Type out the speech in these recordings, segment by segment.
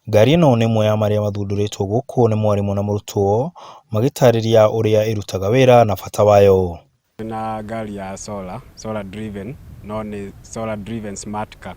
Ngari ĩno nĩ ĩmwe ya marĩa mathundũrĩtwo gũkũ nĩ mwarimũ na mũrutwo magĩtarĩria ũrĩa ĩrutaga wĩra na bata wayo. Na ngari ya solar, solar driven, no nĩ solar driven smart car.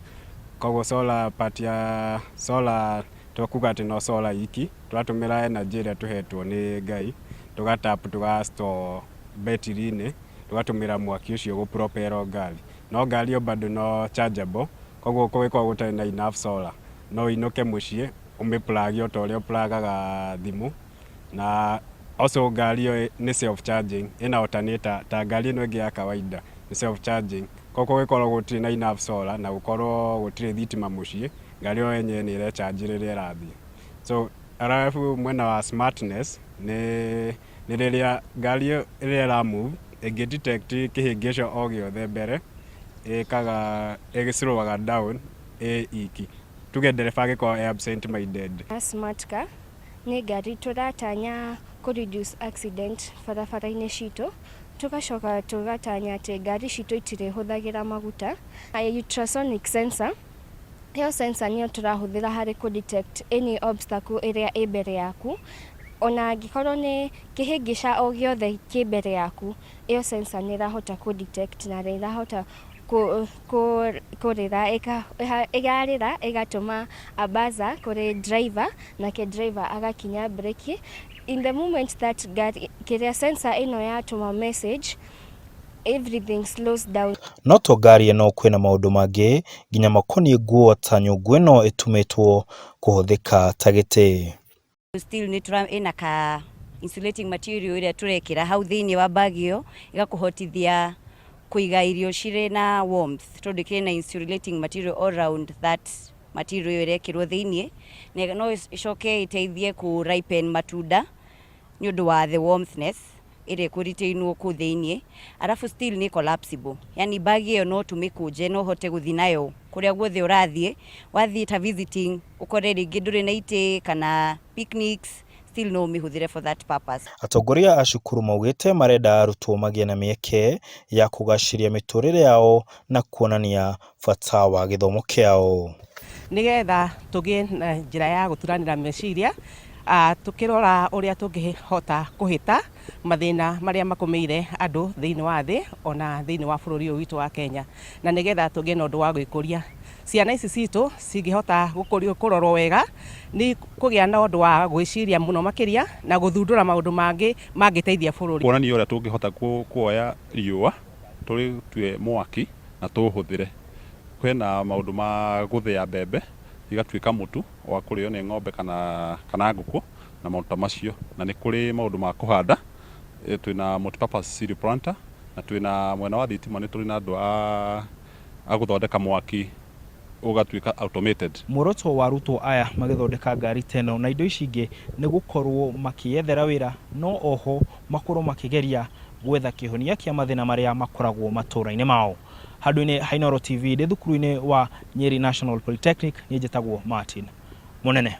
Koguo solar part ya solar to kuga atĩ no solar iki, tũratũmĩra energy ĩrĩa tũhetwo nĩ Ngai, tũga tap tũga store betiri-inĩ, tũgatũmĩra mwaki ũcio gũ propel ngari. No ngari ĩyo bado no chargeable, koguo kũngĩkorwo gũtarĩ na enough solar, no ũinũke mũciĩ ũmĩ plug o ta ũrĩa ũ plug aga thimũ. Na also ngari ĩyo nĩ self charging, ĩna alternator ta ngari ĩno ĩngĩ ya kawaida nĩ self charging. Koguo kũngĩkorwo gũtirĩ na enough solar na gũkorwo gũtirĩ thitima mũciĩ, ngari ĩyo yenyewe nĩ ĩre charge rĩrĩa ĩrathiĩ. So arabu mwena wa smartness nĩ rĩrĩa ngari ĩyo rĩrĩa ĩra move ĩngĩ detect kĩhĩngĩca o gĩothe mbere, ĩkaga ĩgĩ slow aga down ĩ iki. Tuge ndereba angĩkorwo e absent minded. Smart car nĩ ngari tũratanya kũ reduce accident barabara-inĩ citũ, tũgacoka tũgatanya atĩ ngari citũ itirĩhũthagĩra maguta. Ultrasonic sensor, ĩyo sensor nĩyo tũrahũthĩra harĩ kũ detect any obstacle ĩrĩa ĩ mbere yaku, ona angĩkorwo nĩ kĩhĩngĩca o gĩothe kĩ mbere yaku, ĩyo sensor nĩ ĩrahota kũ detect na nĩ ĩrahota kũrĩra, ĩrarĩra ĩgatũma a buzzer kũrĩ driver, nake driver agakinya breki. In the moment that ngari, kĩrĩa sensor ĩno yatũma message, everything slows down. No to ngari ĩno kwĩna maũndũ mangĩ nginya makoniĩ nguo ta nyũngũ ĩno ĩtumĩtwo kũhũthĩka ta gĩtĩ. Still nĩ tũra ĩna ka insulating material ĩrĩa tũrekĩra hau thĩinĩ wa bag ĩyo, ĩgakũhotithia kũiga irio cirĩ na warmth, tondũ ĩkĩrĩ na insulating material all round that material ĩyo ĩrekĩrwo thĩinĩ. Na no ĩcoke ĩteithie kũ ripen matunda nĩ ũndũ wa the warmthness ĩrĩa ĩkũ kũu thĩinĩ. Arabu still nĩ collapsible, yani bag ĩyo no tũmĩkũnje, no ũhote gũthiĩ nayo kũrĩa guothe ũrathiĩ. Wathiĩ ta visiting, ũkore rĩngĩ ndũrĩ na itĩ kana picnics, still no ũmĩhũthĩre for that purpose. Atongoria a cukuru maugĩte marenda arutwo magĩe na mĩeke ya kũgacĩria mĩtũrĩre yao na kuonania bata wa gĩthomo kĩao. Nĩgetha tũgĩe na njĩra ya gũturanĩra meciria, tukĩrora ũrĩa tũngĩhota kũhĩta mathĩna marĩa makũmĩire andũ thĩinĩ wa thĩ ona thĩinĩ wa bũrũri ũyũ witũ wa Kenya, na nĩgetha tũgĩe na ũndũ wa gwĩkũria. Ciana ici citũ cingĩhota gũkũrio kũrorwo wega nĩ kũgĩa na ũndũ wa gwĩciria mũno makĩria na gũthundũra maũndũ mangĩ mangĩteithia bũrũri. Kuonania ũrĩa tũngĩhota kuoya riũa tũrĩtue mwaki na tũũhũthĩre. Kwĩna maũndũ ma gũthĩa mbembe igatuĩka mũtu wa kũrĩo nĩ ng'ombe kana ngũkũ na maũndũ ta macio. Na nĩ kũrĩ maũndũ ma kũhanda, twĩna multipurpose cereal planter, na twĩna mwena wa thitima nĩ tũrĩ na andũ a gũthondeka mwaki ũgatuĩka automated. Muoroto wa arutwo aya magĩthondeka ngari ta ĩno na indo ici ingĩ nĩ gũkorwo makĩyethera wĩra, no oho makorwo makĩgeria gwetha kĩhonia kĩa mathĩna marĩa makoragwo matũra-inĩ mao. Handũ-inĩ ha Inooro TV ndĩ thukuru-inĩ wa Nyeri National Polytechnic, niĩ njĩtagwo Martin Mũnene.